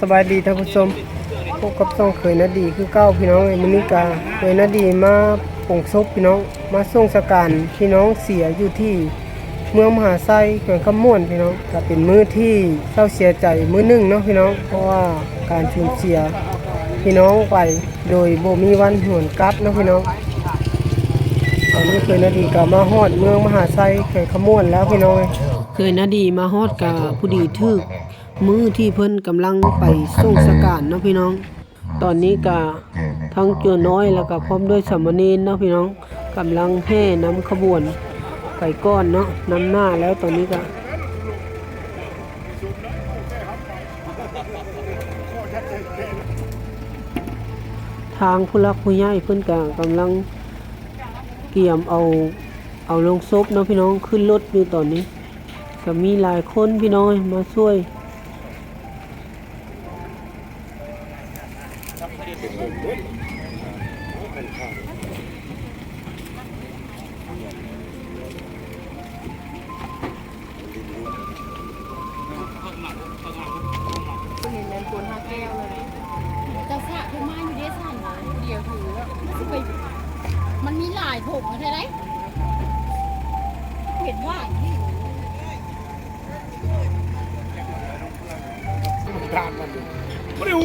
ສະບາຍດີທ່ານຜູ້ຊົມ, ພົບກັບຊ່ອງເຂີຍນາດີຄືເກົ່າພີ່ນ້ອງເອີຍ. ມື້ນີ້ກະເຂີຍນາດີມາປົງສົບພີ່ນ້ອງ, ມາສົ່ງສະການພີ່ນ້ອງເສຍຢູ່ທີ່ເມືອງມະຫາໄຊ ແຂວງຄຳມ່ວນພີ່ນ້ອງ. ກະເປັນມື້ທີ່ເສົ້າເສຍໃຈມື້ໜຶ່ງເນາະພີ່ນ້ອງ, ເພາະວ່າການສູນເສຍພີ່ນ້ອງໄປໂດຍບໍ່ມີວັນຫວນກັບເນາະພີ່ນ້ອງ. ຕອນນີ້ເຂີຍນາດີກະມາຮອດເມືອງມະຫາໄຊ ແຂວງຄຳມ່ວນແລ້ວພີ່ນ້ອງເອີຍ. ເຂີຍນາດີມາຮອດກະພໍດີຖືກ ມື້ທີ່ເພິ່ນກຳລັງໄປສົ່ງສະການເນາະພີ່ນ້ອງ. ຕອນນີ້ກະທັງຕົວນ້ອຍ ແລ້ວກະພ້ອມດ້ວຍສາມະເນນເນາະພີ່ນ້ອງ, ກຳລັງແຫ່ນຳຂະບວນໄປກ່ອນເນາະ, ນຳໜ້າແລ້ວ. ຕອນນີ້ກະທາງຜູ້ຫຼັກຜູ້ໃຫຍ່ເພິ່ນກະກຳລັງກຽມເອົາ ເອົາໂລງສົບເນາະພີ່ນ້ອງ ຂຶ້ນລົດຢູ່ຕອນນີ້. ກະມີຫຼາຍຄົນພີ່ນ້ອງເອີຍ ມາຊ່ວຍ. ເຫັນແມ່ນຄົນຫາແກ້ວເລີຍ. ເຈົ້າສະເພິ່ນມາຢູ່ເດ້ຊັ້ນ ຜູ້ດຽວຖື ມັນຊິໄປ ມັນມີຫຼາຍຖົງແທ້ໃດ. ເຫັນວ່າ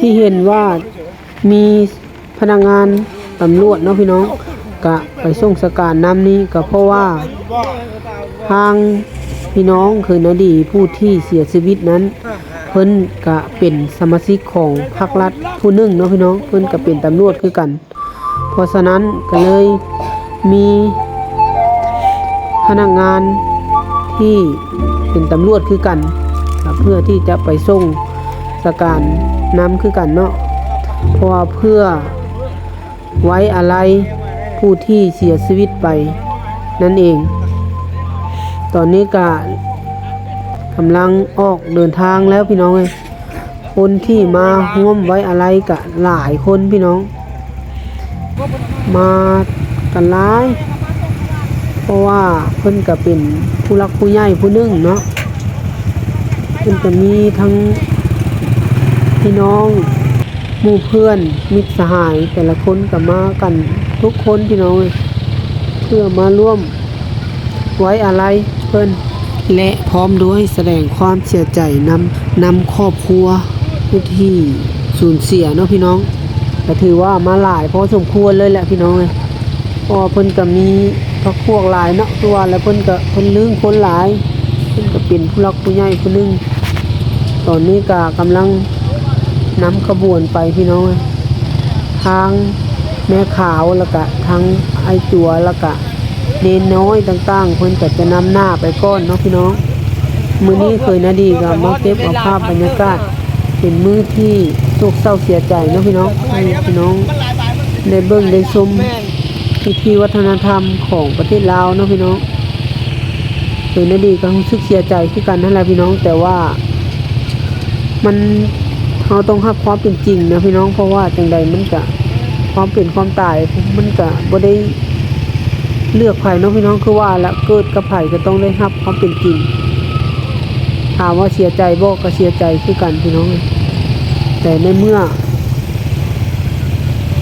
ທີ່ເຫັນວ່າມີພະນັກງານຕຳຫຼວດເນາະພີ່ນ້ອງ ກະໄປສົ່ງສະການນຳນີ້ ກະເພາະວ່າທາງພີ່ນ້ອງເຂີຍນາດີຜູ້ທີ່ເສຍຊີວິດນັ້ນ ເພິ່ນກະເປັນສະມາຊິກຂອງພັກລັດຜູ້ໜຶ່ງເນາະພີ່ນ້ອງ, ເພິ່ນກະເປັນຕຳຫຼວດຄືກັນ. ເພາະສະນັ້ນກະເລີຍມີພະນັກງານທີ່ເປັນຕຳຫຼວດຄືກັນ ເພື່ອທີ່ຈະໄປສົ່ງສະການນຳຄືກັນເນາະ, ເພາະວ່າເພື່ອໄວ້ອາໄລຜູ້ທີ່ເສຍຊີວິດໄປນັ້ນເອງ. ຕອນນີ້ກະກຳລັງອອກເດີນທາງແລ້ວພີ່ນ້ອງເອີຍ. ຄົນທີ່ມາຮ່ວມໄວ້ອາໄລກະຫຼາຍຄົນພີ່ນ້ອງ, ມາກັນຫຼາຍ ເພາະວ່າເພິ່ນກະເປັນຜູ້ຫຼັກຜູ້ໃຫຍ່ຜູ້ໜຶ່ງເນາະ. ເພິ່ນກະມີທັງພີ່ນ້ອງ ໝູ່ເພື່ອນ ມິດສະຫາຍ ແຕ່ລະຄົນກະມາກັນທຸກຄົນພີ່ນ້ອງເອີຍ ເພື່ອມາຮ່ວມ ໄວ້ອາໄລເພິ່ນ ແລະ ພ້ອມດ້ວຍສະແດງຄວາມເສຍໃຈນຳ ນຳຄອບຄົວຜູ້ທີ່ສູນເສຍເນາະພີ່ນ້ອງ. ກະຖືວ່າມາຫຼາຍພໍສົມຄວນເລີຍແຫຼະພີ່ນ້ອງເອີຍ, ເພາະວ່າເພິ່ນກະມີພັກພວກຫຼາຍເນາະ, ຄືວ່າແລ້ວເພິ່ນກະ ເພິ່ນລຶ້ງຄົນຫຼາຍ, ເພິ່ນກະເປັນຜູ້ຫຼັກຜູ້ໃຫຍ່ຜູ້ໜຶ່ງ. ຕອນນີ້ກະກຳລັງນຳຂະບວນໄປພີ່ນ້ອງເອີຍ, ທາງແມ່ຂາວ ແລ້ວກະທາງອ້າຍຕົວ ແລ້ວກະ ເນນນ້ອຍຕ່າງໆ ເພິ່ນກະຈະນຳໜ້າໄປກ່ອນເນາະພີ່ນ້ອງ. ມື້ນີ້ເຂີຍນາດີກະມາເກັບເອົາພາບບັນຍາກາດ ເປັນມື້ທີ່ໂສກເສົ້າເສຍໃຈເນາະພີ່ນ້ອງ, ໃຫ້ພີ່ນ້ອງໄດ້ເບິ່ງໄດ້ຊົມພິທີວັດທະນະທຳຂອງປະເທດລາວເນາະພີ່ນ້ອງ. ເຂີຍນາດີກະຮູ້ສຶກເສຍໃຈຄືກັນຫັ້ນແຫຼະພີ່ນ້ອງ, ແຕ່ວ່າມັນ ເຮົາຕ້ອງຮັບຄວາມເປັນຈິງນະພີ່ນ້ອງ, ເພາະວ່າຈັ່ງໃດມັນກະ ຄວາມເປັນຄວາມຕາຍມັນກະບໍ່ໄດ້ເລືອກໃຜເນາະພີ່ນ້ອງ. ຄືວ່າລະ ເກີດກັບໃຜກະຕ້ອງໄດ້ຮັບຄວາມເປັນຈິງ. ຖາມວ່າເສຍໃຈບໍ່? ກະເສຍໃຈຄືກັນພີ່ນ້ອງ, ແຕ່ໃນເມື່ອ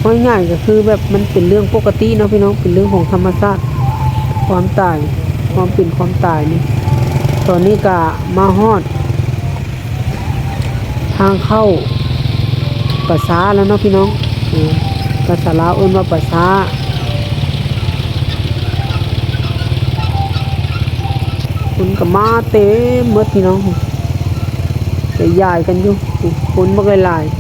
ເວົ້າງ່າຍກະຄືແບບມັນເປັນເລື່ອງປົກກະຕິເນາະພີ່ນ້ອງ, ເປັນເລື່ອງຂອງທຳມະຊາດ ຄວາມຕາຍ ຄວາມເປັນຄວາມຕາຍນີ້. ຕອນນີ້ກະມາຮອດ ທາງເຂົ້າປາຊາແລ້ວເນາະພີ່ນ້ອງ, ເອີ ພາສາລາວເອີ້ນວ່າປາຊາ. ຄົນກະມາເຕັມໝົດພີ່ນ້ອງ, ກະຢາຍກັນຢູ່, ຄົນບັກຫຼາຍໆ.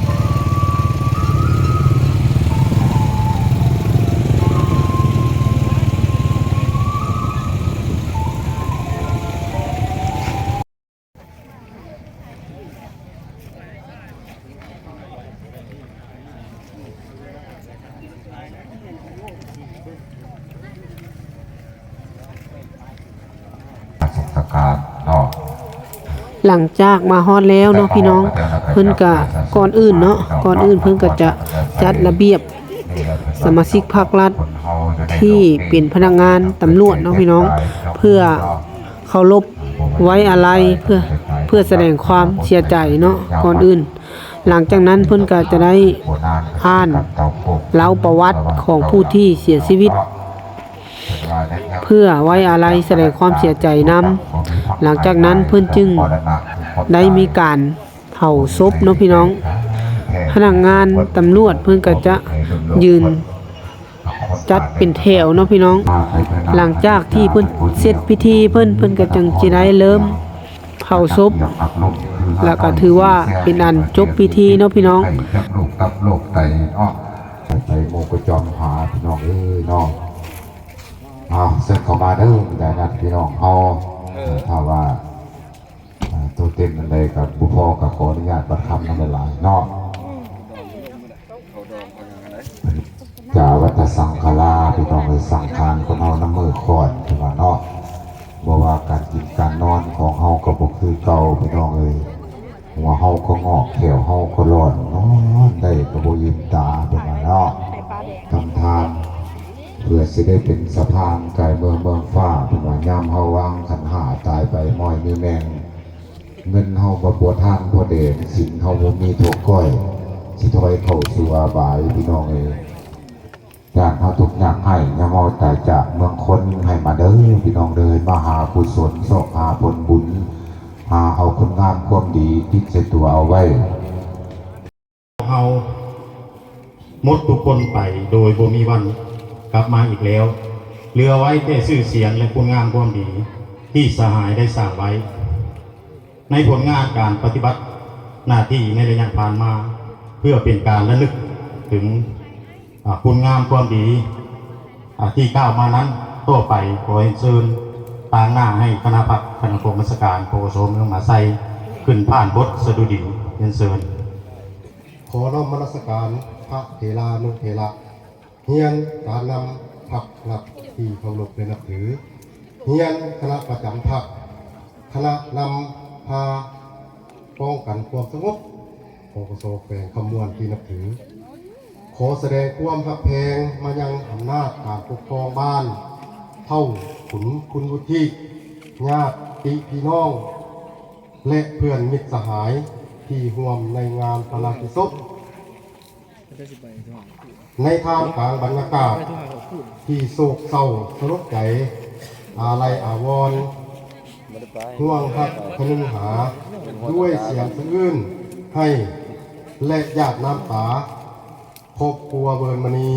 ຫຼັງຈາກມາຮອດແລ້ວເນາະພີ່ນ້ອງ, ເພິ່ນກະ ກ່ອນອື່ນເນາະ, ກ່ອນອື່ນເພິ່ນກະຈະຈັດລະບຽບສະມາຊິກພັກລັດທີ່ເປັນພະນັກງານຕຳຫຼວດເນາະພີ່ນ້ອງ, ເພື່ອ ເຄົາລົບໄວ້ອາໄລ ເພື່ອ ເ ພື່ອສະແດງຄວາມເສຍໃຈເນາະ. ກ່ອນອື່ນ ຫຼັງຈາກນັ້ນເພິ່ນກໍຈະໄດ້ອ່ານເລົ່າປະຫວັດຂອງຜູ້ທີ່ເສຍຊີວິດ ເພື່ອໄວ້ອາໄລສະແດງຄວາມເສຍໃຈນຳ. ຫຼັງຈາກນັ້ນເພິ່ນຈຶ່ງໄດ້ມີການເຜົາສົບເນາະພີ່ນ້ອງ. ພະນັກງານຕຳຫຼວດເພິ່ນກໍຈະຢືນ ຈັດເປັນແຖວເນາະພີ່ນ້ອງ. ຫຼັງຈາກທີ່ເພິ່ນເສັດພິທີເພິ່ນ ເພິ່ນກໍຈຶ່ງຊິໄດ້ເລີ່ມເຜົາສົບ ແລ້ວກໍຖືວ່າເປັນອັນຈົບພິທີເນາະພີ່ນ້ອງ. ໃຫ້ຈັກລູກຕັບໂລກໄຕເນາະ ໃສ່ໝູ່ກໍຈອມຫາພີ່ນ້ອງເອີຍເນາະ. ເອົາ ເຊີນເຂົ້າມາເດີ ຍາດພີ່ນ້ອງເຮົາ. ເອີ ຖ້າວ່າ ອ່າ ໂຕເຕັມອັນໃດກໍບໍ່ພໍ ກໍຂໍອະນຸຍາດບັດຄຳນຳຫຼາຍໆເນາະ. ເປັນຈາວັດຕະສັງຂາລາ ພີ່ນ້ອງເອີຍ, ສັງຂານຄົນເຮົານຳມືຄ້ອນ ເພິ່ນວ່າເນາະ. ບໍ່ວ່າການກິນການນອນຂອງເຮົາກໍບໍ່ຄືເກົ່າ ພີ່ນ້ອງເອີຍ. ຫົວເຮົາກໍງອກ ແຂ້ວເຮົາກໍຮ້ອນ ນອນໄດ້ກໍບໍ່ອີ່ມຕາ ເພິ່ນວ່າເນາະ. ທຳທານເພື່ອຊິໄດ້ເປັນສະພານກາຍເມືອເມືອງຟ້າ ເພິ່ນວ່າ. ຍາມເຮົາວາງຂັນຫ້າຕາຍໄປ ມອຍມີແມງ ເງິນເຮົາບໍ່ ບໍ່ທານພໍແດງ, ສິນເຮົາບໍ່ມີທົ່ວກ້ອຍ, ຊິຖອຍເຂົ້າສູ່ອະບາຍ ພີ່ນ້ອງເອີຍ. ຢ້ານເຮົາທຸກຍາກໄຮ້ ຍາມເຮົາຕາຍຈາກເມືອງຄົນ ໃຫ້ມາເດີ ພີ່ນ້ອງເດີ ມາຫາກຸສົນ ຊອກຫາຜົນບຸນ ຫາເອົາຄຸນງາມຄວາມດີຕິດໃສ່ຕົວເອົາໄວ້. ເຮົາໝົດທຸກຄົນໄປໂດຍບໍ່ມີວັນກັບມາອີກແລ້ວ, ເຫຼືອໄວ້ແຕ່ຊື່ສຽງ ແລະ ຄຸນງາມຄວາມດີທີ່ສະຫາຍໄດ້ສ້າງໄວ້ໃນຜົນງານການປະຕິບັດໜ້າທີ່ໃນໄລຍະຜ່ານມາ, ເພື່ອເປັນການລະນຶກເຖິງ ອາ ຄຸນງາມຄວາມດີ ອາ ທີ່ກ່າວມານັ້ນ. ຕໍ່ໄປຂໍຮຽນເຊີນຕາງໜ້າໃຫ້ຄະນະພັກ ຄະນະກອງບັນຊາການ ປກສ ເມືອງມະຫາໄຊ ຂຶ້ນຜ່ານບົດສະດຸດີ. ຮຽນເຊີນ. ຂໍນ້ອມນະມັດສະການພະເຖລານຸເຖລະ, ຮຽນການນຳພັກລັດທີ່ເຄົາລົບ ແລະ ນັບຖື, ຮຽນຄະນະປະຈຳພັກ, ຄະນະນຳພາປ້ອງກັນຄວາມສະຫງົບ ປກສ ແຂວງຄຳມ່ວນທີ່ນັບຖື. ຂໍສະແດງຄວາມຮັກແພງມາຍັງອຳນາດການປົກຄອງບ້ານ, ເຖົ້າຂຸນຄຸນວຸດທິ, ຍາດຕິພີ່ນ້ອງ ແລະ ເພື່ອນມິດສະຫາຍທີ່ຮ່ວມໃນງານປະລະກິດສົບ. ໃນທ່າມກາງບັນຍາກາດທີ່ໂສກເສົ້າສະຫຼົດໃຈ, ອາໄລອາວອນ, ຫ່ວງຮັກຄະນຶງຫາ, ດ້ວຍສຽງສະອື້ນໄຫ້ ແລະ ຫຍາດນ້ຳຕາ, ຄອບຄົວເວີນມະນີ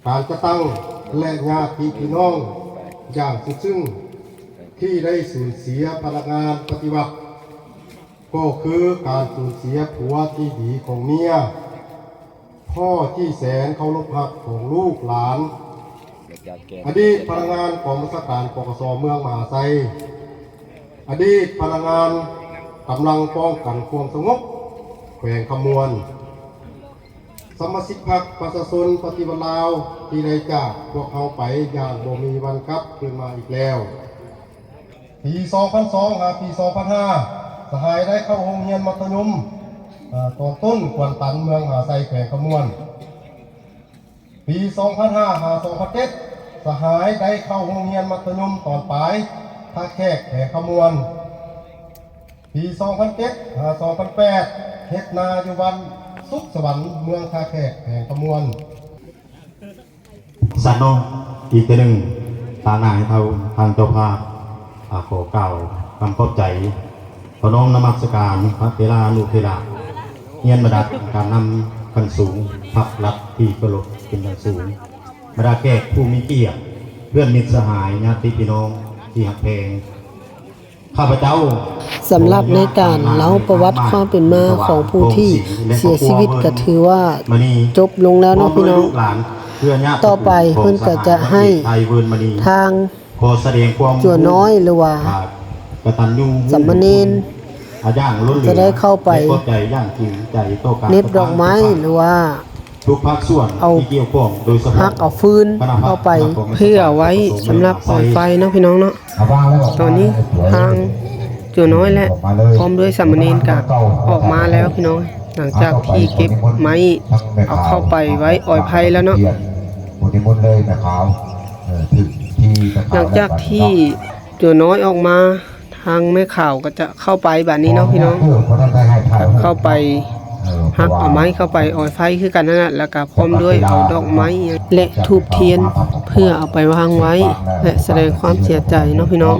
ການຈັດຕັ້ງ ແລະ ຍາດຕິພີ່ນ້ອງຢ່າງສຸດຊຶ້ງ ທີ່ໄດ້ສູນເສຍພະນັກງານປະຕິວັດ, ກໍຄືການສູນເສຍຜົວທີ່ດີຂອງເມຍ, ພໍ່ທີ່ແສນເຄົາລົບຮັກຂອງລູກຫຼານ, ອະດີດພະນັກງານກອງບັນຊາການ ປກສ ເມືອງມະຫາໄຊ, ອະດີດພະນັກງານກຳລັງປ້ອງກັນຄວາມສະຫງົບແຂວງຄຳມ່ວນ, ສະມາຊິກພັກປະຊາຊົນປະຕິວັດລາວ ທີ່ໄດ້ຈາກພວກເຮົາໄປຢ່າງບໍ່ມີວັນກັບຄືນມາອີກແລ້ວ. ປີສອງພັນສອງ ຫາ ປີສອງພັນຫ້າ ສະຫາຍໄດ້ເຂົ້າໂຮງຮຽນມັດທະຍົມ ເອີ ຕອນຕົ້ນຂວັນຕັນ ເມືອງມະຫາໄຊ ແຂວງຄຳມ່ວນ. ປີສອງພັນຫ້າ ຫາ ສອງພັນເຈັດ ສະຫາຍໄດ້ເຂົ້າໂຮງຮຽນມັດທະຍົມຕອນປາຍ ທ່າແຂກ ແຂວງຄຳມ່ວນ. ປີສອງພັນເຈັດ ຫາ ສອງພັນແປດ ເຮັດນາຢູ່ບ້ານສຸກສະຫວັນ ເມືອງທ່າແຂກ ແຂວງຄຳມ່ວນ. ສະເນາະ ອີກເທື່ອໜຶ່ງ ຕາງໜ້າໃຫ້ເທົ່າ ທາງເຈົ້າພາບ ອາ ຂໍກ່າວຄຳຂອບໃຈ ຂໍນ້ອມນະມັດສະການພະເຖລານຸເຖລະ, ຮຽນບັນດາການນຳຂັ້ນສູງ ພັກລັດທີ່ເຄົາລົບເປັນຢ່າງສູງ, ບັນດາແຂກຜູ້ມີກຽດ, ເພື່ອນມິດສະຫາຍ, ຍາດຕິພີ່ນ້ອງທີ່ຮັກແພງ. ຂ້າພະເຈົ້າ ສຳລັບໃນການເລົ່າປະຫວັດຄວາມເປັນມາຂອງຜູ້ທີ່ເສຍຊີວິດ ກໍຖືວ່າຈົບລົງແລ້ວເນາະພີ່ນ້ອງ. ຕໍ່ໄປເພິ່ນກໍຈະໃຫ້ທາງຈົວນ້ອຍ ຫຼືວ່າສາມະເນນ ຈະໄດ້ເຂົ້າໄປເໜັບດອກໄມ້ ຫຼືວ່າ ທຸກພາກສ່ວນທີ່ກ່ຽວຂ້ອງ ໂດຍສະເພາະ ຮັກເອົາຟືນເຂົ້າໄປເພື່ອໄວ້ສຳລັບກອງໄຟເນາະພີ່ນ້ອງເນາະ. ຕອນນີ້ທາງຈົວນ້ອຍ ແລະ ພ້ອມດ້ວຍສາມະເນນກະອອກມາແລ້ວພີ່ນ້ອງ, ຫຼັງຈາກທີ່ເກັບໄມ້ເອົາເຂົ້າໄປໄວ້ອອຍໄຜ່ແລ້ວເນາະ. ຫຼັງຈາກທີ່ຈົວນ້ອຍອອກມາ, ທ ທາງແມ່ຂາວກໍຈະເຂົ້າໄປບາດນີ້ເນາະພີ່ນ້ອງ ເອີ ເຂົ້າໄປຮັກເອົາໄມ້ເຂົ້າໄປອອຍໄຟຄືກັນຫັ້ນນະ ແລ້ວກໍພ້ອມດ້ວຍເອົາດອກໄມ້ ແລະ ທູບທຽນ ເພື່ອເອົາໄປວາງໄວ້ ແລະ ສະແດງຄວາມເສຍໃຈເນາະພີ່ນ້ອງ.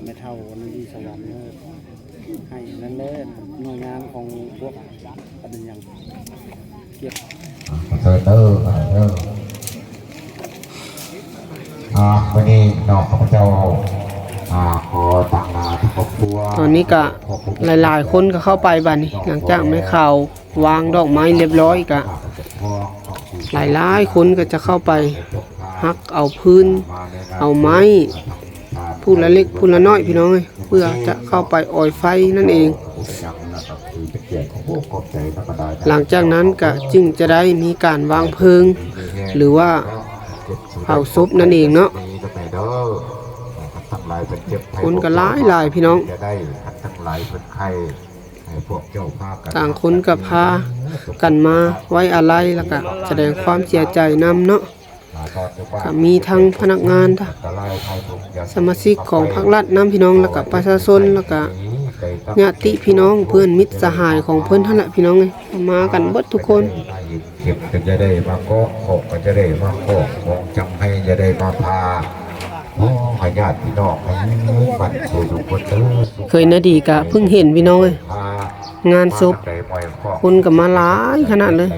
ແມ່ເຖົ້ານາດີສະຫວັນເອີຍ ໃຫ້ນັ້ນເດີ ໜ່ວຍງານຂອງພວກອັນນັ້ນຫຍັງ ກຽດ ເຊີນເດີ ເຊີນເດີ. ອ່າ ມື້ນີ້ເນາະ ຂ້າພະເຈົ້າ ອ່າ ຂໍຕັ້ງໜ້າຄອບຄົວ ຕອນນີ້ກະຫຼາຍໆຄົນກໍເຂົ້າໄປບາດນີ້ ຫຼັງຈາກແມ່ຂາວ ວາງດອກໄມ້ລຽບຮ້ອຍ ກະຫຼາຍໆຄົນກໍຈະເຂົ້າໄປຮັກເອົາຟືນ ເອົາໄມ້ ຜູ້ລະເລັກຜູ້ລະນ້ອຍພີ່ນ້ອງເອີຍ ເພື່ອຈະເຂົ້າໄປອອຍໄຟນັ້ນເອງ. ຫຼັງຈາກນັ້ນກໍຈຶ່ງຈະໄດ້ມີການວາງເພີງ ຫຼືວ່າເຜົາສົບນັ້ນເອງເນາະ. ຄົນກໍຫຼາຍໆພີ່ນ້ອງ. ຕ່າງຄົນກໍພາກັນມາໄວ້ອາໄລ ແລ້ວກໍສະແດງຄວາມເສຍໃຈນຳເນາະ. ກໍມີທັງພະນັກງານ ສະມາຊິກຂອງພາກລັດນຳພີ່ນ້ອງ ແລ້ວກໍປະຊາຊົນ ແລ້ວກໍຍາດຕິພີ່ນ້ອງ ເພື່ອນມິດສະຫາຍຂອງເພິ່ນຫັ້ນແຫຼະພີ່ນ້ອງເອີຍ ມາກັນເບິດທຸກຄົນ. ເຂັບກໍຈະໄດ້ມາເກາະ ເຄາະກໍຈະໄດ້ມາເຄາະ ຂອງຈຳໃຫ້ຈະໄດ້ມາຜ່າ ຂໍໃຫ້ຍາດພີ່ນ້ອງໃຫ້ໝັ້ນໃຈທຸກຄົນເດີ. ເຄີຍນາດີກະເພິ່ງເຫັນພີ່ນ້ອງເອີຍ ງານສົບ ຄົນກໍມາຫຼາຍຂະໜາດເລີຍ.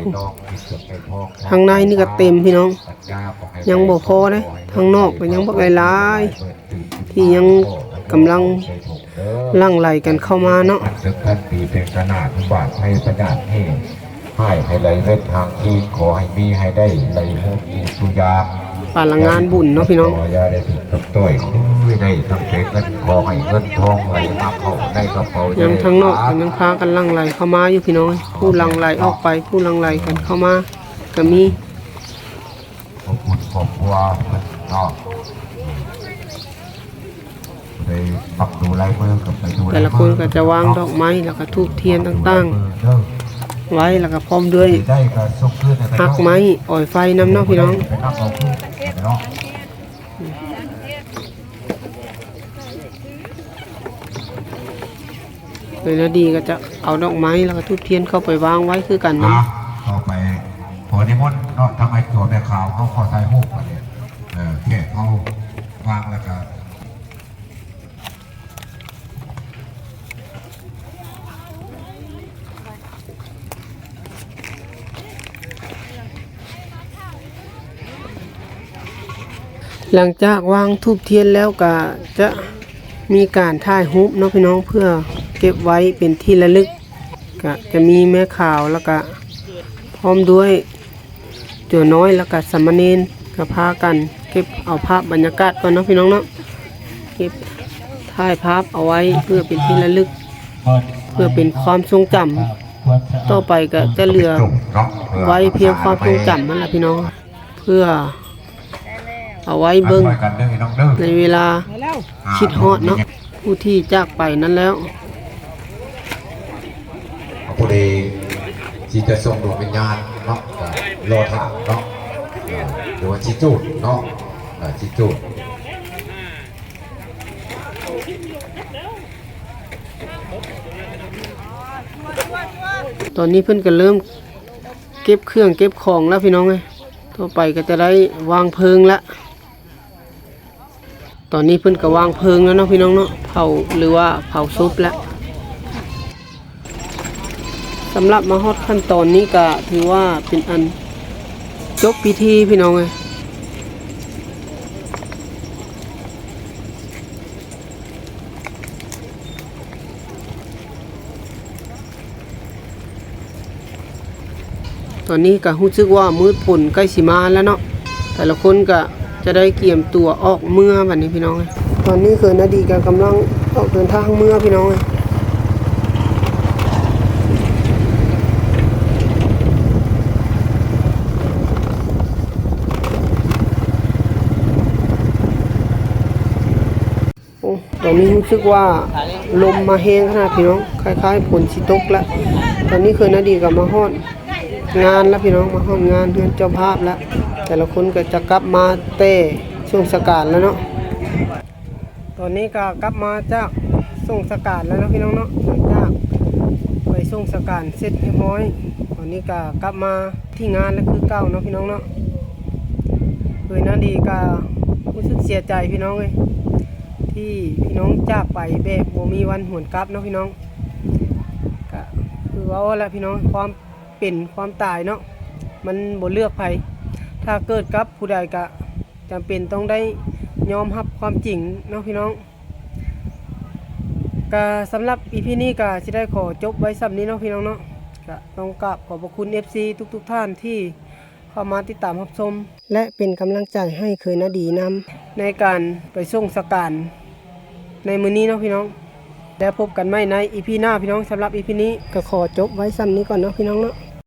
ທາງໃນນີ້ກໍເຕັມພີ່ນ້ອງ ຍັງບໍ່ພໍເດ້ ທາງນອກກໍຍັງບັກຫຼາຍໆ ທີ່ຍັງກຳລັງຫຼັ່ງໄຫຼກັນເຂົ້າມາເນາະ. ເຖິງພັນປີເປັນຂະໜາດ ບາດໄພພະຍາດແຮງ ໃຫ້ ໃຫ້ໄຫຼເງິນທາງທີ່ ຂໍໃຫ້ມີໃຫ້ໄດ້ ໄຫຼເງິນຢູ່ສູ່ຢາມ ປາລະງານບຸນເນາະພີ່ນ້ອງ. ຢ່າໄດ້ຖືກຕົກຕ້ອຍ ຂໍໃຫ້ໄດ້ທັງແຕ່ເງິນ ຂໍໃຫ້ເງິນທອງໄຫຼມາເຂົ້າໃນກະເປົາ ຍັງທາງນອກກໍຍັງພາກັນຫຼັ່ງໄຫຼເຂົ້າມາຢູ່ພີ່ນ້ອງ ຜູ້ຫຼັ່ງໄຫຼອອກໄປ ຜູ້ຫຼັ່ງໄຫຼກັນເຂົ້າມາກໍມີ. ຂອບຄຸນຄອບຄົວເພິ່ນເນາະ ໄດ້ປັບດູລາຍມືກັບໄປດູ ແຕ່ລະຄົນກໍຈະວາງດອກໄມ້ ແລ້ວກໍທູບທຽນຕ່າງໆໄວ້ ແລ້ວກໍພ້ອມດ້ວຍຮັກໄມ້ອອຍໄຟນຳເນາະພີ່ນ້ອງ. ໂດຍນາດີກໍຈະເອົາດອກໄມ້ ແລ້ວກໍທູບທຽນເຂົ້າໄປວາງໄວ້ຄືກັນນຳ. ຕໍ່ໄປຂໍນິມົນເນາະ ທາງອ້າຍຕົວແມ່ຂາວເຮົາຂໍຖ່າຍຮູບກັນເລີຍ ເອີ ແຂກເຮົາວາງແລ້ວກໍ ຫຼັງຈາກວາງທູບທຽນແລ້ວກໍຈະມີການຖ່າຍຮູບເນາະພີ່ນ້ອງ ເພື່ອເກັບໄວ້ເປັນທີ່ລະລຶກ. ກະຈະມີແມ່ຂາວ ແລ້ວກະພ້ອມດ້ວຍຕົວນ້ອຍ ແລ້ວກະສາມະເນນ ກະພາກັນເກັບເອົາພາບບັນຍາກາດກ່ອນເນາະພີ່ນ້ອງເນາະ ເກັບຖ່າຍພາບເອົາໄວ້ເພື່ອເປັນທີ່ລະລຶກ ເພື່ອເປັນຄວາມຊົງຈຳ. ຕໍ່ໄປກະຈະເຫຼືອໄວ້ພຽງຄວາມຊົງຈຳຫັ້ນລະພີ່ນ້ອງ. ເພື່ອເອົາໄວ້ເບິ່ງໃນເວລາຄິດຮອດເນາະ ຜູ້ທີ່ຈາກໄປນັ້ນແລ້ວ. ຜູ້ໃດທີ່ຈະສົ່ງດວງວິນຍານເນາະ ກໍລໍຖ້າເນາະ ເອີ ຫຼືວ່າຊິຈູດເນາະ ເອີ ຊິຈູດ. ຕອນນີ້ເພິ່ນກໍເລີ່ມເກັບເຄື່ອງເກັບຂອງແລ້ວພີ່ນ້ອງເອີຍ. ຕໍ່ໄປກໍຈະໄດ້ວາງເພີງລະ. ຕອນນີ້ເພິ່ນກໍວາງເພີງແລ້ວເນາະພີ່ນ້ອງເນາະ ເຜົາ ຫຼືວ່າເຜົາສົບລະ. ສຳລັບມາຮອດຂັ້ນຕອນນີ້ກໍຖືວ່າເປັນອັນຈົບພິທີພີ່ນ້ອງເອີຍ. ຕອນນີ້ກໍຮູ້ສຶກວ່າມືດຝົນໃກ້ຊິມາແລ້ວເນາະ ແຕ່ລະຄົນກໍຈະໄດ້ກຽມຕົວອອກເມືອບັດນີ້ພີ່ນ້ອງເອີຍ. ຕອນນີ້ເຂີນນາດີກໍກຳລັງອອກເດີນທາງເມືອພີ່ນ້ອງເອີຍ. ໂອ້ ຕອນນີ້ຮູ້ສຶກວ່າລົມມາແຮງຂະໜາດພີ່ນ້ອງ ຄ້າຍໆຝົນຊິຕົກລະ. ຕອນນີ້ເຂີນນາດີກໍມາຮອດ ງານແລ້ວພີ່ນ້ອງ ມາຮອດງານເຮືອນເຈົ້າພາບແລ້ວ ແຕ່ລະຄົນກໍຈະກັບມາແຕ່ສົງສະການແລ້ວເນາະ. ຕອນນີ້ກໍກັບມາຈາກສົງສະການແລ້ວເນາະພີ່ນ້ອງເນາະ ຫຼັງຈາກໄປສົງສະການເສັດຮຽບຮ້ອຍ ຕອນນີ້ກໍກັບມາທີ່ງານແລ້ວຄືເກົ່າເນາະພີ່ນ້ອງເນາະ. ເຄີຍນາດີກໍຮູ້ສຶກເສຍໃຈພີ່ນ້ອງເອີຍ ທີ່ພີ່ນ້ອງຈາກໄປແບບບໍ່ມີວັນຫວນກັບເນາະພີ່ນ້ອງ. ກະຄືເວົ້າແຫຼະພີ່ນ້ອງ ຄວາມເປັນຄວາມຕາຍເນາະ ມັນບໍ່ເລືອກໃຜ ຖ້າເກີດກັບຜູ້ໃດກະຈຳເປັນຕ້ອງໄດ້ຍອມຮັບຄວາມຈິງເນາະພີ່ນ້ອງ. ກະສຳລັບອີພີນີ້ກະຊິໄດ້ຂໍຈົບໄວ້ສ່ຳນີ້ເນາະພີ່ນ້ອງເນາະ. ກະຕ້ອງກາບຂອບພະຄຸນເອັຟຊີທຸກໆທ່ານທີ່ເຂົ້າມາຕິດຕາມຮັບຊົມ ແລະ ເປັນກຳລັງໃຈໃຫ້ເຄີຍນາດີນຳ ໃນການໄປສົ່ງສະການໃນມື້ນີ້ເນາະພີ່ນ້ອງ. ແລ້ວພົບກັນໃໝ່ໃນອີພີໜ້າພີ່ນ້ອງ. ສຳລັບອີພີນີ້ກໍຂໍຈົບໄວ້ສ່ຳນີ້ກ່ອນເນາະພີ່ນ້ອງເນາະ.